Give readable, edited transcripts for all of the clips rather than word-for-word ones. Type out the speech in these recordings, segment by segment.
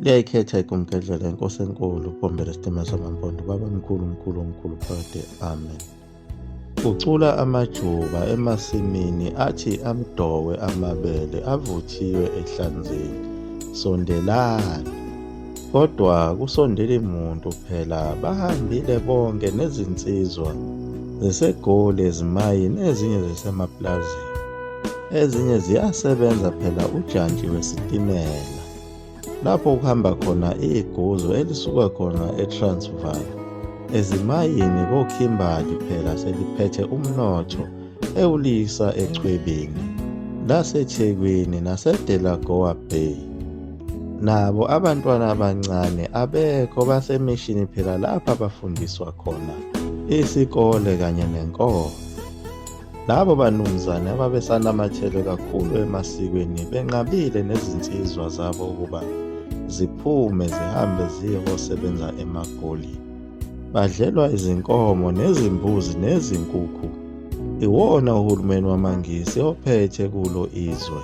Liyayikhetha iGumgedlela inkosi enkulu uBhombela Sitima samaMpondo baba mkhulu mkhulu mkhulu phakade amen. Ucula amajuba emasimini athi amdowe amabele avuthiwe ehlanzeni sondelani kodwa kusondeli muntu phela bahambile bonke nezinsizwa ziseGoli ezimayini ezinye zisemaplazini ezinye ziyasebenza phela ujantshi wesitimela lapho kuhamba khona iguzu elisuka khona eTransvaal ezimayini koKimberley phela seliphethe umnotho ewulisa echwebeni laseThekwini naseDelagoa Bay. Nabo abantwana abancane abekho basemishini phela lapha bafundiswa khona isikole kanye nenkolo. Labo banumzane ababesanamathele kakhulu emasikweni benqabile nezinsizwa zabo ukuba ziphume zihambe ziye kosebenza emaGoli. Badlelwa izinkomo nezimbuzi nezinkukhu. Iwona uhulumeni wamaNgisi ophethe kulo izwe.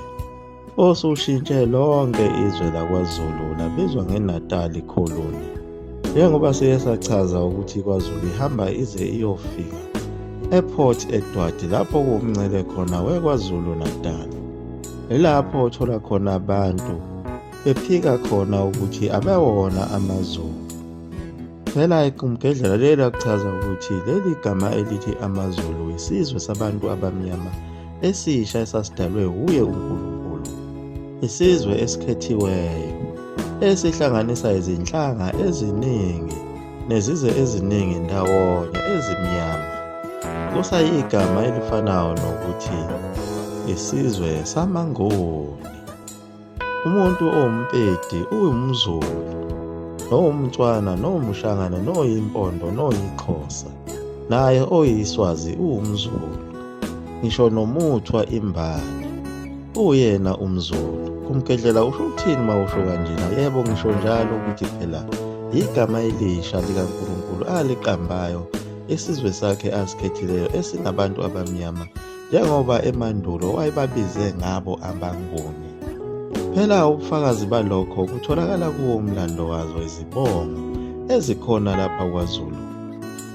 Osushintshe lonke izwe lakwaZulu labizwa ngeNatali Colony. Njengoba siye sachaza ukuthi iKwaZulu ihamba ize iyofika ePort Edward lapho kuwumncele khona weKwaZulu Natal. Ilapho othola khona abantu bephika khona ukuthi abewona amaZulu. Phela iGumgedlela leli lakuchaza ukuthi leli gama elithi amaZulu isizwe sabantu abamnyama esisha esasidalwe wuye uNkulunkulu, isizwe esikhethiweyo esihlanganisa izinhlanga eziningi nezizwe eziningi ndawonye ezimnyama. Kusayigama elifanayo nokuthi isizwe samaNguni. Umuntu owuMpedi uwumZulu, nowumTswana, nowumShangane, noyiMpondo, noyiXhosa, naye oyiSwazi uwumZulu. Ngisho noMuthwa imbala uwuyena umZulu. Kumgedlela usho ukuthini uma usho kanjena? Yebo, ngisho njalo ukuthi phela yigama elisha likaNkulunkulu aliqambayo isizwe sakhe asikhethileyo esingabantu abamnyama njengoba emandulo wayebabize ngabo abaNguni. Phela ubufakazi balokho kutholakala kuwo umlando wazo izibongo ezikhona lapha kwaZulu.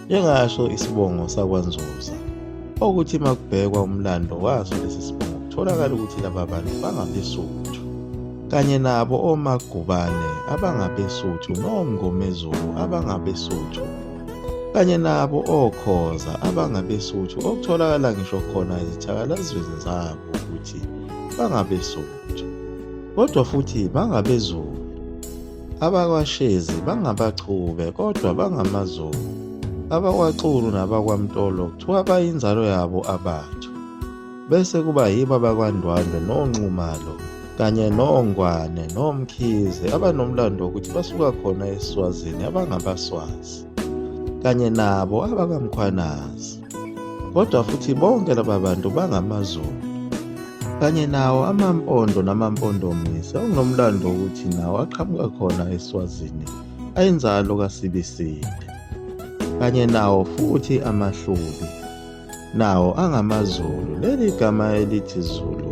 Njengasho isibongo sakwaNzuza, okuthi makubhekwa umlando waso lesi sibongo kutholakala ukuthi laba bantu bangabeSuthu. Kanye nabo oMagubane abangabeSuthu noMngomezulu abangabeSuthu. Kanye nabo oKhoza abangabeSuthu okutholakala ngisho khona ezithakalazweni zabo ukuthi bangabeSuthu. Kodwa futhi bangabeZulu. AbakwaShezi bangabaChube kodwa bangamaZulu. AbakwaXulu nabakwaMtolo kuthiwa bayinzalo yabo abaThwa. Bese kuba yibo abakwaNdwandwe noNxumalo kanye noNgwane noMkhize abanomlando wokuthi basuka khona eSwazini abangabaSwazi kanye nabo abakaMkhwanazi. Kodwa futhi bonke laba bantu bangamaZulu kanye nawo amaMpondo namaMpondomise okunomlando wokuthi nawo aqhamuka khona eSwazini ayinzalo kaSibiside kanye nawo futhi amaHlubi nawo angamaZulu. Leli gama elithi Zulu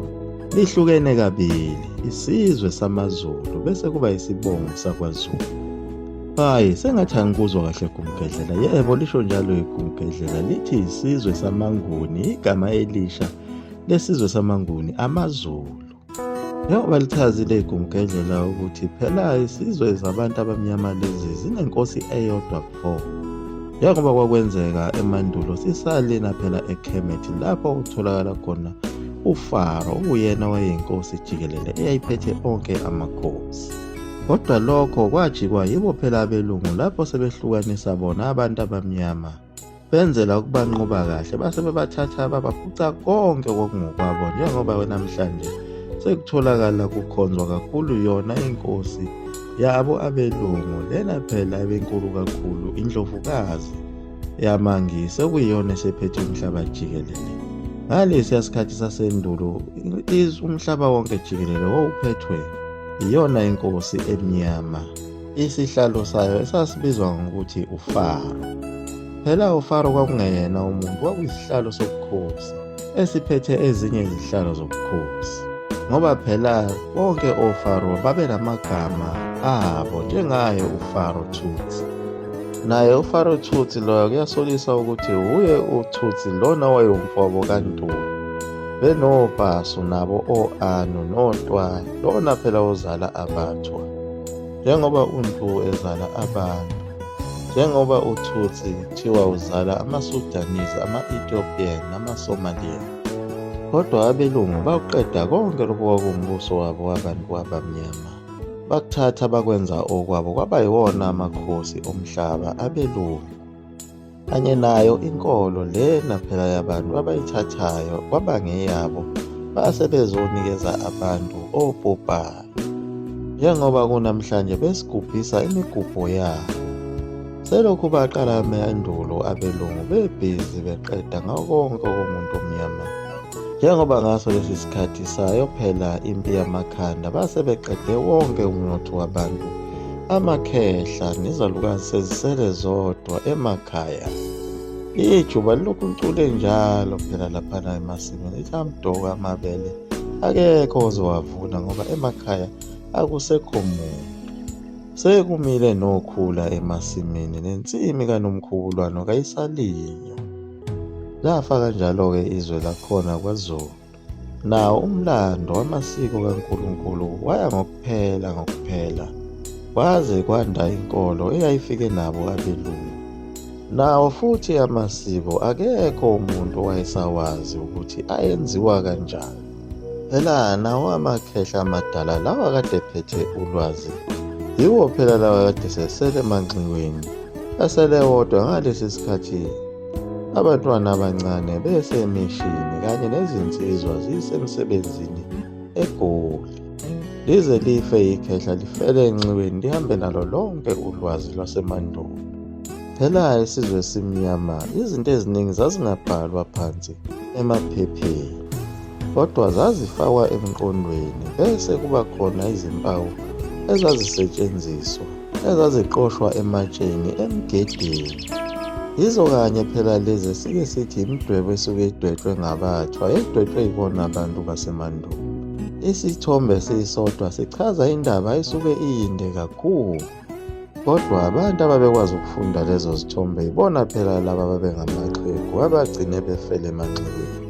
lihlukene kabili, isizwe samaZulu bese kuba isibongo sakwaZulu. Hayi, sengathi angikuzwa kahle Gumgedlela. Yebo, lisho njalo iGumgedlela lithi isizwe samaNguni, igama elisha lesizwe samaNguni, amaZulu. Njengoba lichazile iGumgedlela ukuthi phela isizwe zabantu abamnyama lezi zinenkosi eyodwa vo. Njengoba kwakwenzeka emandulo sisalina phela eKhemethi lapho kutholakala khona uFaro okuyena wayeyinkosi jikelele eyayiphethe onke amakhosi. Kodwa lokho kwajikwa yibo phela abelungu lapho sebehlukanisa bona abantu abamnyama Benzela ukubanqoba kahle base bebathatha babaphuca konke okwakungokwabo njengoba namhlanje sekutholakala kukhonzwa kakhulu yona inkosi yabo abelungu lena phela ebenkulu kakhulu indlovukazi yamaNgisi okuyiyona esephethe umhlaba jikelele. Ngalesiya sikhathi sasendulo umhlaba wonke jikelele wawuphethwe iyona inkosi emnyama. Isihlalo sayo esasibizwa ngokuthi uFaro. Phela uFaro kwakungeyena umuntu, kwakuyisihlalo sobukhosi esiphethe ezinye izihlalo zobukhosi. Ngoba phela bonke oFaro babenamagama abo njengaye uFaro Tutsi. Naye uFaro Tutsi loyo kuyasolisa ukuthi wuye uTutsi lona owayewumfowabo kaNtuli. BenoBhasu nabo o-Anu noTwayi, lona phela ozala abaThwa. Njengoba uNtu ezala abantu. Njengoba uTutsi kuthiwa uzala amaSudanese, ama-Ethiopian namaSomalian. Kodwa abelungu bakuqeda konke lokhu kwakuwumbuso wabo wabantu abamnyama. Bakuthatha bakwenza okwabo kwaba yiwona amakhosi omhlaba abelungu. Kanye nayo inkolo lena phela yabantu abayithathayo kwaba ngeyabo base bezonikeza abantu opopayi. Njengoba kunamhlanje besigubhisa imigubho yabo. Selokhu baqala amandulo abelungu bebhizi beqeda ngako konke okomuntu omnyama. Njengoba ngaso lesi sikhathi sayo phela impi yamakhanda base beqede wonke umnotho wabantu amakhehla nezalukazi sezisele zodwa emakhaya. Ijuba lilokhu licule njalo phela laphana emasimini lithi amdoka amabele akekho ozowavuna ngoba emakhaya akusekho muntu. Sekumile nokhula emasimini nensimi kaNomkhubulwano kayisalinywa. Lafa kanjalo-ke izwe lakhona kwaZulu. Nawo umlando wamasiko kaNkulunkulu waya ngokuphela ngokuphela kwaze kwanda inkolo eyayifike nabo abelungu. Nawo futhi amasiko akekho umuntu owayesawazi ukuthi ayenziwa kanjani. Phela nawo amakhehla amadala lawa kade ephethe ulwazi yiwo phela lawa kade sesele emanxiweni esele wodwa ngalesi sikhathi abantwana abancane besemishini kanye nezinsizwa zisemsebenzini eGoli. Lize life ikhehla lifele enxiweni lihambe nalo lonke ulwazi lwasemandulo. Phela isizwe esimnyama izinto eziningi zazingabhalwa phansi emaphepheni kodwa zazifakwa emqondweni bese kuba khona izimpawu ezazisetshenziswa ezaziqoshwa ematsheni emgedeni. Yizo kanye phela lezi esike sithi imidwebo esuke idwetshwe ngabathwa edwetshwe yibona abantu basemandulo. Isithombe sisodwa sichaza indaba esuke iyinde kakhulu. Kodwa abantu ababekwazi ukufunda lezo zithombe yibona phela laba ababengamaxhegu abagcine befele emanxiweni.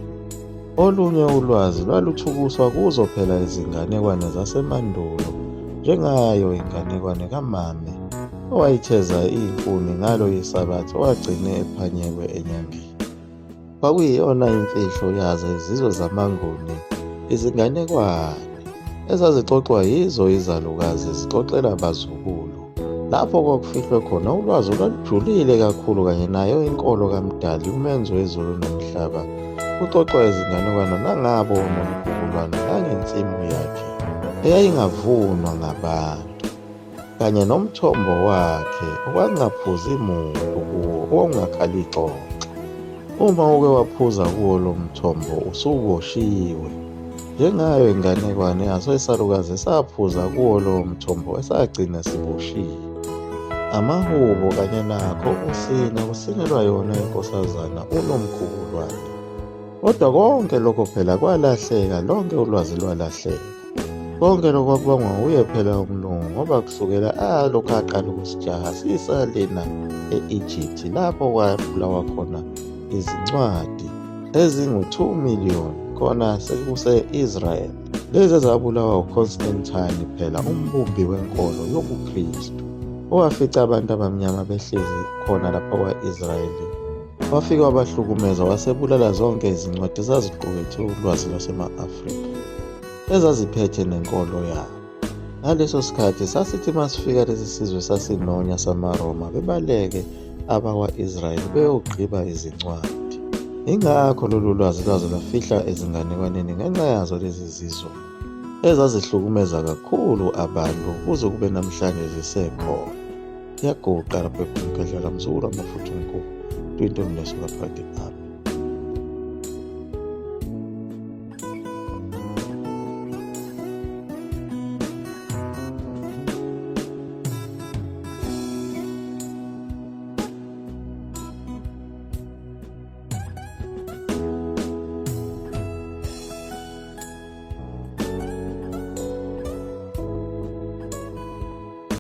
Olunye ulwazi lwaluthukuswa kuzo phela izinganekwane zasemandulo njengayo inganekwane kaMame owayitheza iy'nkuni ngalo isabatha owagcine ephanyekwe enyangeni. Kwakuyiyona imfihlo yazo izizwe zamaNguni, izinganekwane ezazixoxwa yizo izalukazi zixoxela abazukulu. Lapho kwakufihlwe khona ulwazi olwalujulile kakhulu kanye nayo inkolo kaMdali umenzi wezulu nomhlaba. Kuxoxwa izinganekwane nangabo uNomkhubulwana nangensimu yakhe eyayingavunwa ngabantu. Kanye nomthombo wakhe okwakungaphuzi muntu kuwo owawungakhali ixoxo. Uma uke waphuza kuwo lo mthombo usuboshiwe. Njengayo inganekwane yaso isalukazi esaphuza kuwo lowo mthombo esagcina siboshiwe. Amahubo kanye nakho ukusina kusinelwa yona inkosazana uNomkhubulwane. Kodwa konke lokho phela kwalahleka, lonke ulwazi lwalahleka. Konke lokho kwakubangwa wuye phela umlungu ngoba kusukela alokhu aqala ukusijaha sisalena e-Egypt lapho kwabulawa khona izincwadi ezingu-2 million khona sekuse-Israel. Lezi ezabulawa uConstantine phela umbumbi wenkolo yobuKristu owafica abantu abamnyama behlezi khona lapha kwa-Israyeli. Wafika wabahlukumeza wasebulala zonke izincwadi ezaziqukethe ulwazi lwasema-Afrika ezaziphethe nenkolo yabo. Ngaleso sikhathi sasithi masifika lesi sizwe sasinonya samaRoma bebaleke abakwa-Israyeli beyogqiba izincwadi. Ingakho lolu lwazi lwaze lwafihla ezinganekwaneni ngenxa yazo lezi zizwe ezazihlukumeza kakhulu abantu kuze kube namhlanje zisekhona. Yaguqa lapho ephuma ikhehla mzukulu amafutha umkhulu. Twinto mneso kaphakade. Amen.